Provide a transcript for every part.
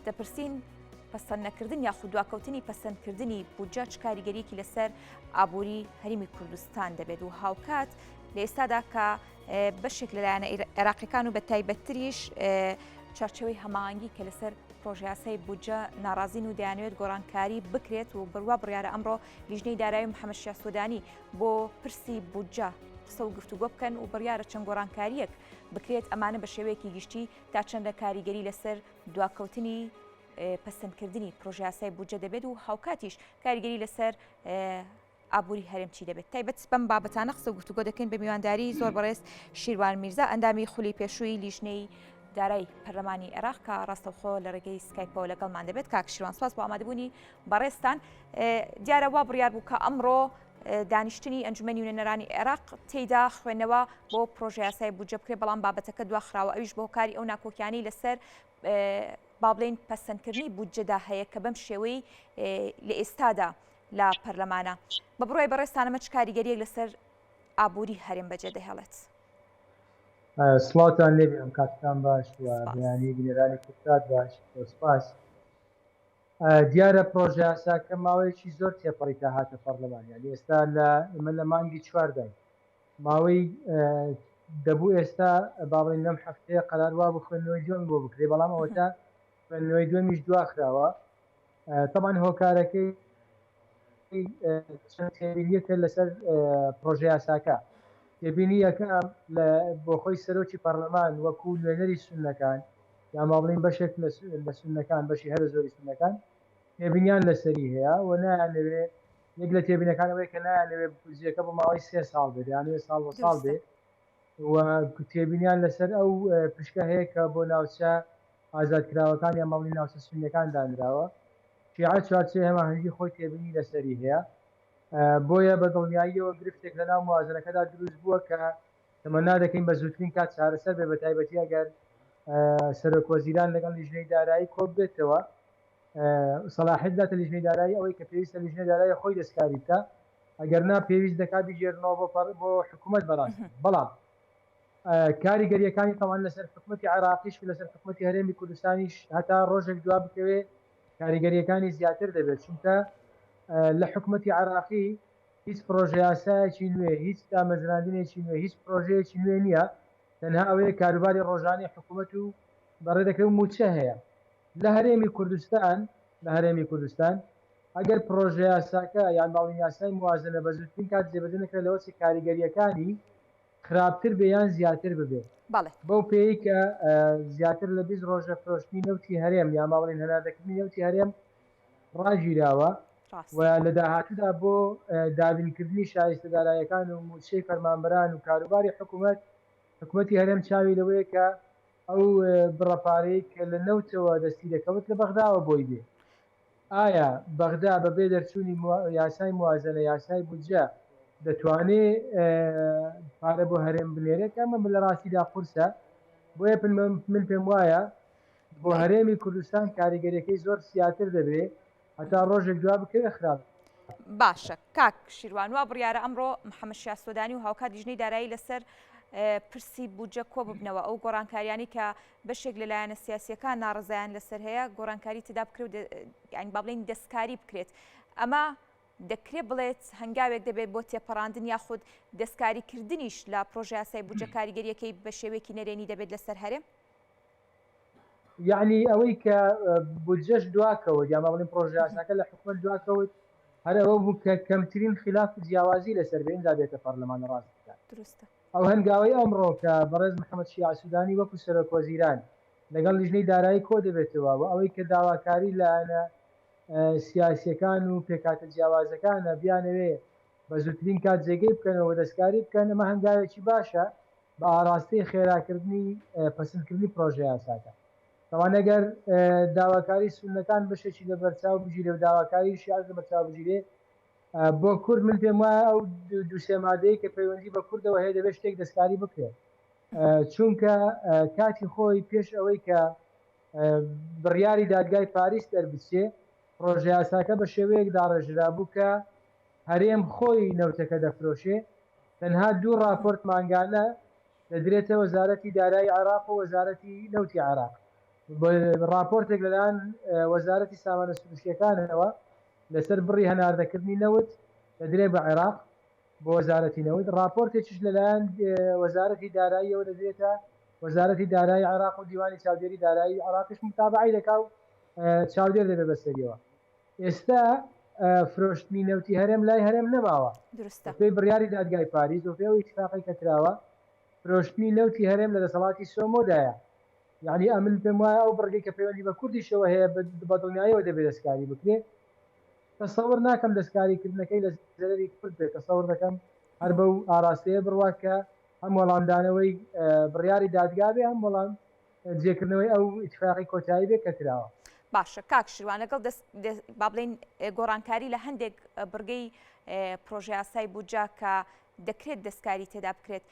دەپرسین پەسەند نەکردن یاخود دواکەوتنی پەسەندکردنی بودجە چ کاریگەریەکی لەسەر ئابووری هەرێمی کوردستان دەبێت و هاوکات لە ئێستادا کە بەشێک لە لایەنە عێراقیەکان و بە تایبەتتریش چوارچێوەی هەماهەنگی کە لەسەر پرۆژەیاسای بودجە ناڕازین و دەیانەوێت گۆڕانکاری بکرێت و بڕوا بڕیارە ئەمڕۆ لیژنەی دارایی محەممەد شیاع سودانی بۆ پرسی بودجە قسە و گفتوگۆ بکەن و بڕیارە چەند گۆڕانکاریەک بکرێت ئەمانە بە شێوەیەکی گشتی تا چەندە کاریگەری لەسەر دواکەوتنی پەسەندکردنی پرۆژەیاسای بودجە دەبێت و هاوکاتیش کاریگەری لەسەر ئابووری هەرێم چی دەبێت تایبەت بەم بابەتانە قسە گفتوگۆ دەکەین بە میوانداری زۆر بەڕێز شیروان میرزا ئەندامی خولی پێشووی لیژنەی دارای پەرلەمانی عێراق کە ڕاستەوخۆ لە ڕێگەی سکایپەوە لەگەڵمان دەبێت. کاک شیروان سپاس بۆ ئامادەبوونی بەڕێزتان. دیارە وا بڕیار بوو کە ئەمڕۆ دانیشتنی ئەنجومەنی نوێنەرانی عێراق تێیدا خوێندنەوە بۆ پرۆژەیاسای بودجە بکرێت، بەڵام بابەتەکە دواخراوە، ئەویش بە هۆکاری ئەو ناکۆکیانەی لەسەر با بڵێین پەسەندکردنی بودجەدا هەیە کە بەم شێوەی لە ئێستادا لە پەرلەمانە. بە بڕوای بەڕێزتان ئەمە چ کاریگەرییەک لەسەر ئابووری هەرێم بەجێ دەهێڵێت؟ سڵاوتان لێبێ ئەم کاتتان باش و بەیانی بینەرانی کوردسات باش زۆر سپاس. دیارە پرۆژە یاساکە ماوەیەکی زۆر تێپەڕی تا هاتە پەرلەمان یانی ئێستا لە ئێمە لە مانگی چوارداین ماوەی دەبوو ئێستا با بڵێین لەم هەفتەیە قەرار وابوو خوێندنەوەی دووەمی بۆ بکرێ بەڵام ئەوەتا خوێندنەوەی دووەمیش دواخراوە تەبعەن هۆکارەکەی چەند تێبینیەکە لەسەر پرۆژە یاساکە تێبینی یەکەم لە بۆ خۆی سەرۆکی پەرلەمان وەکو نوێنەری سوننەکان یان با بڵێین بەشێک لە سوننەکان بەشی هەرە زۆری سوننەکان تێبینیان لەسەری هەیە و نایانەوێ یەک لە تێبینەکان ئەوەیە کە نایانەوێ بودجەکە بۆ ماوەی سێ ساڵ بێت دەیانەوێ ساڵ بۆ ساڵ بێ و تێبینیان لەسەر ئەو پشکە هەیە کە بۆ ناوچە ئازادکراوەکان یان مەڵی ناوچە سونیەکان دانراوە شیعە چوارچێوەی هەماهەنگی خۆی تێبینی لەسەری هەیە بۆیە بە دڵنیاییەوە گرفتێک لەناو موازنەکەدا دروست بووە کە تەمەنا دەکەین بە زووترین کات چارەسەر بێ بە تایبەتی ئەگەر سەرۆک وەزیران لەگەڵ لیژنەی دارایی کۆببێتەوە سەلاحیەت بداتە لیژنەی دارایی ئەوەی کە پێویستە لیژنەی دارایی خۆی دەستکاری بکا ئەگەر نا پێویست دەکات بیگێرنەوە بۆ بۆ حکوومەت بەڕاستی بەڵام کاریگەریەکانی تەوان لەسەر حکوومەتی عێراقیش و لەسەر حکوومەتی هەرێمی کوردستانیش هەتا ڕۆژێک دوا بکەوێ کاریگەریەکانی زیاتر دەبێت چونکە لە حکوومەتی عێراقی هیچ پرۆژە یاسایەکی نوێ هیچ دامەزراندنێکی نوێ هیچ پرۆژەیەکی نوێ نییە تەنها ئەوەیە کاروباری ڕۆژانی حکوومەت و بەڕێ دەکرێت و مووچە هەیە لە هەرێمی کوردستان لە هەرێمی کوردستان ئەگەر پرۆژەیاساکە یان باڵین یاسای موازنە بە زووترین کات جێبەجێ نەکرێت لەوە چێ کاریگەرییەکانی خراپتر بێ یان زیاتر ببێ. بەڵێ. بەو پێیەی کە زیاتر لە 20 ڕۆژە فرۆشتنی نەوتی هەرێم یان با بڵێین هەناردەکردنی نەوتی هەرێم ڕاگیراوە و ڕاستە. لە داهاتوودا بۆ دابینکردنی شایستە داراییەکان و مووچەی فەرمانبەران و کاروباری حکومەت، حکومەتی هەرێم چاوی لەوەیە کە ئەو بڕە پارەی کە لە نەوتەوە دەستی دەکەوت لە بەغداوە بۆی بێ. ئایا بەغدا بە بێ دەرچوونی یاسای موازەنە، یاسای بودجە دەتوانێ پارە بۆ هەرێم بنێرێ؟ کە ئەمە لە ڕاستیدا قورسە. بۆیە من پێم وایە بۆ هەرێمی کوردستان کاریگەریەکەی زۆر زیاتر دەبێ هەتا ڕۆژێک دوا بکەوێ خراپ. باشە کاک شیروان وا بڕیارە ئەمڕۆ محەممەد شیاع سۆدانی و هاوکات لیژنەی دارایی لەسەر پرسی بودجە کۆ ببنەوە ئەو گۆڕانکاریانی کە بەشێک لە لایەنە سیاسیەکان ناڕزایان لەسەر هەیە گۆڕانکاری تێدا بکرێت یانی با بڵێین دەستکاری بکرێت ئەمە دەکرێت بڵێت هەنگاوێک دەبێت بۆ تێپەڕاندن یاخود دەستکاریکردنیش لە پرۆژەیاسای بودجە کاریگەریەکەی بە شێوەیەکی نەرێنی دەبێت لەسەر هەرێم؟ یەعنی ئەوەی کە بودجەش دواکەوت یان با بڵێین پرۆژەیاساکە لە حکومەت دواکەوت هەر ئەوە بوو کە کەمترین خیلاف و جیاوازی لەسەر بێ ئینجا بێتە پەرلەمان لە ڕاستیدا دروستە. ئەو هەنگاوەی ئەمڕۆ کە بەڕێز محەمەد شیاع سودانی وەکو سەرۆک وەزیران لەگەڵ لیژنەی دارایی کۆدەبێتەوە و ئەوەی کە داواکاری لایەنە سیاسیەکان و پێکهاتە جیاوازەکانە بیانەوێ بە زووترین کات جێگەی بکەنەوە و دەستکاری بکەن ئەمە هەنگاوێکی باشە بە ئاراستەی خێراکردنی پەسندکردنی پرۆژەیاساکە. تەوان ئەگەر داواکاری سوننەکان بەشێکی لەبەرچاو بگیرێ و داواکاری شیعەش لەبەرچاو بگیرێ بۆ کورد من پێم وایە ئەو دوو سێ مادەی کە پەیوەندی بە کوردەوە هەیە دەبێت شتێک دەستکاری بکرێت چونکە کاتی خۆی پێش ئەوەی کە بڕیاری دادگای پاریس دەربچێ پرۆژەیاساکە بە شێوەیەک داڕێژرابوو کە هەرێم خۆی نەوتەکە دەفرۆشێ، تەنها دوو ڕاپۆرت مانگانە دەدرێتە وەزارەتی دارایی عێراق و وەزارەتی نەوتی عێراق. ڕاپۆرتێک لەلایەن وەزارەتی سامانە سروشتیەکانەوە لەسەر بڕی هەناردەکردنی نەوت دەدرێ بە عێراق بۆ وەزارەتی نەوت، ڕاپۆرتێکیش لەلایەن وەزارەتی داراییەوە دەدرێتە وەزارەتی دارایی عێراق و دیوانی چاودێری دارایی عێراقیش متابەعەی دەکا و چاودێر دەبێت بەسەریەوە. ئێستا فرۆشتنی نەوتی هەرێم لای هەرێم نەماوە. دروستە. بەپێی بڕیاری دادگای پاریس و بەپێی ئەو ئیتیفاقەی کە کراوە، فرۆشتنی نەوتی هەرێم لە دەسەڵاتی سۆمۆدایە. یەعنی ئەمن پێم وایە ئەو بڕگەی کە پەیوەندی بە کوردیشەوە هەیە بە دڵنیاییەوە دەبێ دەستکاری بکرێ. تەسەور ناکەم دەستکاری کردنەکەی لە زەرەری کورد بێت، تەسەور دەکەم هەر بەو ئاراستەیە بڕوات کە هەم وەڵامدانەوەی بڕیاری دادگا بێ هەم وەڵام جێکردنەوەی ئەو ئیتفاقی کۆتایی بێ کە کراوە. باشە کاک شیروان لەگەڵ دەست با بڵێین گۆڕانکاری لە هەندێک بڕگەی پرۆژەیاسای بودجە کە دەکرێت دەستکاری تێدا بکرێت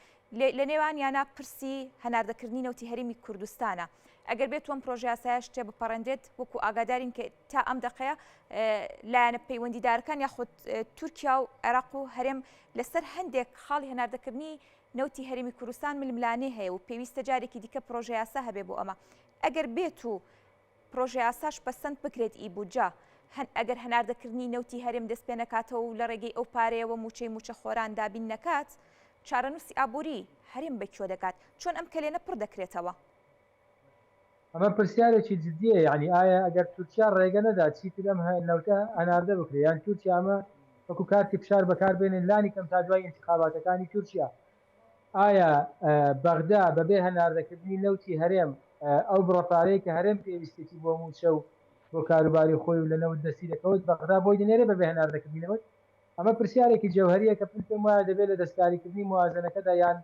لە نێوانیانە پرسی هەناردەکردنی نەوتی هەرێمی کوردستانە ئەگەر بێت ئەم پرۆژەیاسایەش تێبپەڕێنرێت وەکو ئاگادارین کە تا ئەم دەقەیە لایەنە پەیوەندیدارەکان یاخود تورکیا و عێراق و هەرێم لەسەر هەندێک خاڵی هەناردەکردنی نەوتی هەرێمی کوردستان ململانێ هەیە و پێویستە جارێکی دیکە پرۆژەیاسا هەبێ بۆ ئەمە ئەگەر بێت و پرۆژەیاساش پەسەند بکرێت ئی بودجە هەن ئەگەر هەناردەکردنی نەوتی هەرێم دەست پێ نەکاتەوە و لە ڕێگەی ئەو پارەیەوە مووچەی مووچەخۆران دابین نەکات، چارەنووسی ئابووری هەرێم بە کوێ دەگات؟ چۆن ئەم کەلێنە پڕ دەکرێتەوە؟ ئەمە پرسیارێکی جدییە، یەعنی ئایا ئەگەر تورکیا ڕێگە نەدا چیتر ئەم نەوتە هەناردە بکرێت، یان تورکیا ئەمە وەکو کارتی فشار بەکار بێنێت لانی کەم تا دوای ئینتخاباتەکانی تورکیا، ئایا بەغدا بەبێ هەناردەکردنی نەوتی هەرێم ئەو بڕە پارەیە کە هەرێم پێویستێتی بۆ مووچە و بۆ کاروباری خۆی و لە نەوت دەستی دەکەوت بەغدا بۆی دەنێرێ بەبێ هەناردەکردنی نەوت؟ ئەمە پرسیارێکی جەوهەرییە کە من پێم وایە دەبێت لە دەستکاریکردنی موازەنەکەدا یان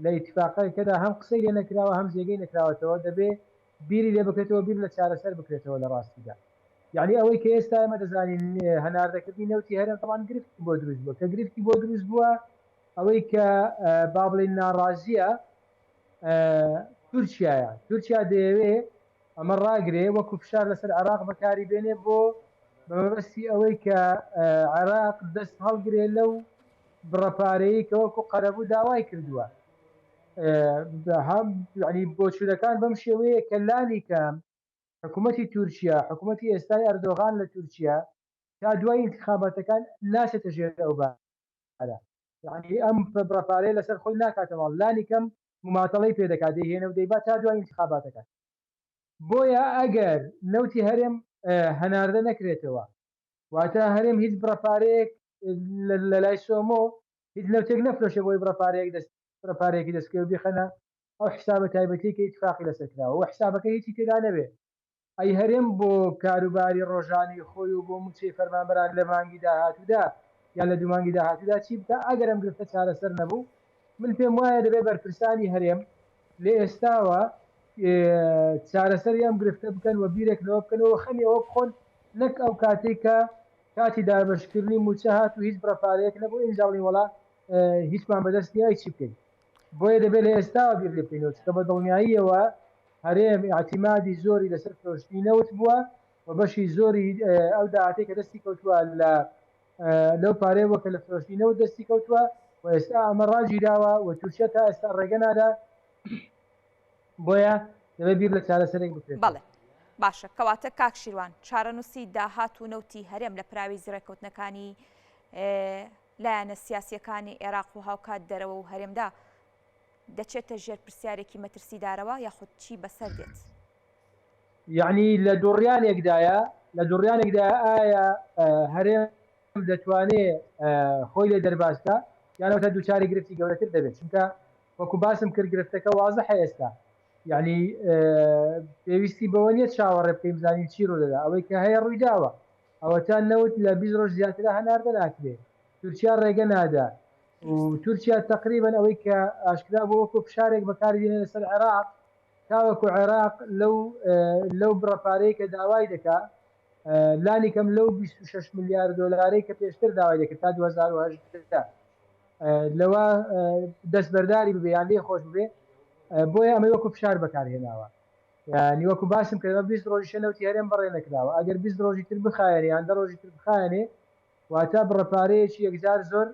لە ئیتیفاقەکەدا هەم قسەی لێ نەکراوە هەم جێگەی نەکراوەتەوە دەبێ بیری لێ بکرێتەوە بیر لە چارەسەر بکرێتەوە لە ڕاستیدا یەعنی ئەوەی کە ئێستا ئێمە دەزانین هەناردەکردنی نەوتی هەرێم تەبعەن گرفتی بۆ دروست بووە کە گرفتی بۆ دروست بووە ئەوەی کە با بڵێین ناڕازییە تورکیایە، تورکیا دەیەوێ ئەمە ڕاگرێ وەکو فشار لەسەر عێراق بەکاری بێنێ بۆ بە مەبەستی ئەوەی کە عێراق دەست هەڵگرێ لەو بڕە پارەیەی کە وەکو قەرەبوو داوای کردووە. یعنی بۆچوونەکان بەم شێوەیە کە لانی کەم حکوومەتی تورکیا، حکوومەتی ئێستای ئەردۆغان لە تورکیا تا دوای ئینتخاباتەکان ناچێتە ژێر ئەو بارە. یەعنی ئەم بڕە پارەیە لەسەر خۆی ناکاتە ماڵ، لانی کەم موماتەڵەی پێ دەکات، دەیهێنێ و دەیبات تا دوای ئینتخاباتەکان. بۆیە ئەگەر نەوتی هەرێم هەناردە نەکرێتەوە، واتە هەرێم هیچ بڕە پارەیەک لە لای سۆمۆ هیچ نەوتێک نەفرۆشێ بۆی بڕە پارەیەک دەست بڕە پارەیەکی دەستکەوێ و بیخەنە ئەو حسابە تایبەتیەی کە ئیتفاقی لەسەر کراوە و حسابەکە هیچی تێدا نەبێ، ئەی هەرێم بۆ کاروباری ڕۆژانەی خۆی و بۆ مووچەی فەرمانبەران لە مانگی داهاتوودا یان لە دوومانگی داهاتوودا چی بکا ئەگەر ئەم گرفتە چارەسەر نەبوو؟ من پێم وایە دەبێت بەرپرسانی هەرێم لە ئێستاوە چارەسەری ئەم گرفتە بکەن و بیرێک لەوە بکەنەوە و خەمی ئەوە بخۆن نەک ئەو کاتەی کە کاتی دابەشکردنی مووچە هات و هیچ بڕە پارەیەک نەبوو ئینجا بڵێن وەڵا هیچمان بەدەست نییە ئەی چی بکەین؟ بۆیە دەبێت لە ئێستاوە بیر لێ بکەینەوە، چونکە بە دڵنیاییەوە هەرێم ئیعتیمادی زۆری لەسەر فرۆشتنی نەوت بووە و بەشی زۆری ئەو داهاتەی کە دەستی کەوتووە لە لەو پارەیە بووە کە لە فرۆشتنی نەوت دەستی کەوتووە و ئێستا ئەمە ڕاگیراوە و تورکیا تا ئێستا ڕێگە نادا بۆیە دەبێت بیر لە چارەسەرێک بکرێتەوە. بەڵێ باشە کەواتە کاک شیروان چارەنووسی داهات و نەوتی هەرێم لە پراویزی ڕێککەوتنەکانی لایەنە سیاسییەکانی عێراق و هاوکات دەرەوە و هەرێمدا دەچێتە ژێر پرسیارێکی مەترسیدارەوە یاخود چی بەسەر دێت؟ یەعنی لە دوڕیانێکدایە، لە دوڕیانێکدایە ئایا هەرێم دەتوانێ خۆی لێ دەرباز کا یان ئەوەتا دووچاری گرفتی گەورەتر دەبێت چونکە وەکو باسم کرد گرفتەکە وازحە ئێستا یەعنی پێویستی بەوە نییە چاوەڕێ بکەین بزانین چی ڕوودەدا ئەوەی کە هەیە ڕوویداوە ئەوەتا نەوت لە 20 ڕۆژ زیاترە هەناردە ناکرێ تورکیا ڕێگە نادا و تورکیا تەقریبەن ئەوەی کە ئاشکرا بوو وەکو فشارێک بەکاری دێنێ لەسەر عێراق تاوەکو عێراق لەو لەو بڕە پارەی کە داوای دەکا لانی کەم لەو 26 ملیار دۆلارەی کە پێشتر داوای دەکرد تا 2018 لەوە دەستبەرداری ببێ یان لێ خۆش ببێ بۆیە ئەمەی وەکو فشار بەکارهێناوە یانی وەکو باسم کرد ئەمە 20 ڕۆژیشە نەوتی هەرێم بەڕێ نەکراوە ئەگەر 20 ڕۆژی تر بخایەنێ یان دە ڕۆژی تر بخایەنێ واتە بڕە پارەیەکی یەکجار زۆر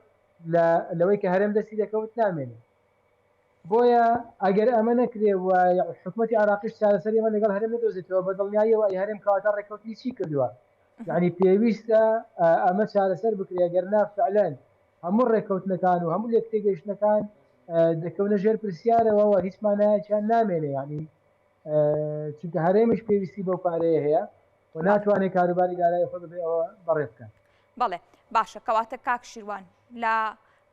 لە لەوەی کە هەرێم دەستی دەکەوت نامێنێ. بۆیە ئەگەر ئەمە نەکرێ و حکومەتی عێراقیش چارەسەری ئەمە لەگەڵ هەرێم نەدۆزێتەوە بە دڵنیاییەوە ئەی هەرێم کەواتە ڕێککەوتنی چی کردووە؟ یعنی پێویستە ئەمە چارەسەر بکرێ گەر نا فعلەن هەموو ڕێککەوتنەکان و هەموو لێکتێگەیشتنەکان دەکەونە ژێر پرسیارەوە و هیچ مانایەکیان نامێنێ یعنی چونکە هەرێمیش پێویستی بەو پارەیە هەیە و ناتوانێت کاروباری دارایی خۆی بەبێ ئەوە بەڕێ بکات. بەڵێ باشە کەواتە کاک شیروان لە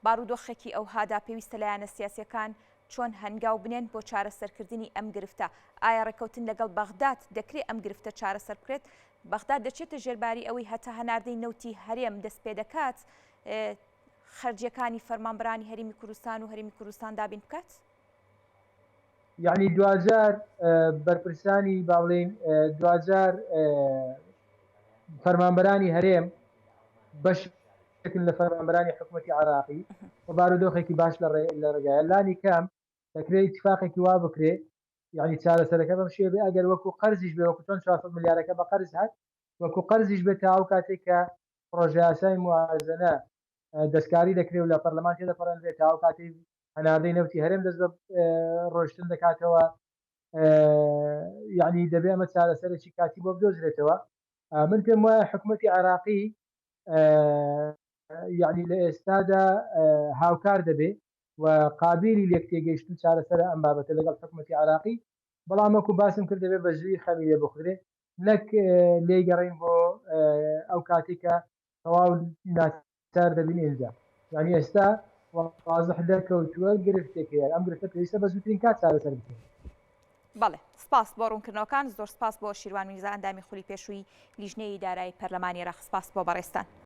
بارودۆخێکی ئەوهادا پێویستە لایەنە سیاسیەکان چۆن هەنگاو بنێن بۆ چارەسەرکردنی ئەم گرفتە؟ ئایا ڕێککەوتن لەگەڵ بەغداد دەکرێ ئەم گرفتە چارەسەر بکرێت؟ بەغداد دەچێتە ژێرباری ئەوەی هەتا هەناردەی نەوتی هەرێم دەستپێدەکات خەرجیەکانی فەرمانبەرانی هەرێمی کوردستان و هەرێمی کوردستان دابین بکات؟ یەعنی دواجار بەرپرسانی با بڵێین دواجار فەرمانبەرانی هەرێم بەشێکن لە فەرمانبەرانی حکوومەتی عراقی و بارودۆخێکی باش لە ڕێگایە لانی کەم دەکرێت ئیتفاقێکی وا بکرێ یعنی چارەسەرەکە بەم شێوە بێ ئەگەر وەکو قەرزیش بێ وەکو چۆن 400 ملیارەکە بە قەرز هات وەکو قەرزیش بێت تا ئەو کاتێک کە پڕۆژەیاسای موازنە دەستکاری دەکرێت و لە پەرلەمان تێدەپەڕێنرێت تا ئەو کاتێک هەناردەی نەوتی هەرێم دەست بە ڕۆشتن دەکاتەوە یعنی دەبێ ئەمە چارەسەرێکی کاتی بۆ بدۆزرێتەوە من پێم وایە حکوومەتی عراقی یعنی لە ئێستادا هاوکار دەبێ و قابلی لێک تێگەیشتن چارەسەرە ئەم بابەتە لەگەڵ حکوومەتی عراقی بەڵام وەکو باسم کرد دەبێت بە زووی خەمی لێ بخورێ نەک لێی گەڕین بۆ ئەو کاتێک کە تەواو چار دەبین ئینجا یانی ئێستا وازح دەرکەوتووە گرفتێک هەیە ئەم گرفتە پێویستە بە زووترین کات چارەسەر بکرێت. بەڵێ سپاس بۆ ڕوونکردنەوەکان زۆر سپاس بۆ شیروان میرزا ئەندامی خولی پێشووی لیژنەی دارایی پەرلەمانی عێراق سپاس بۆ بەڕێزتان.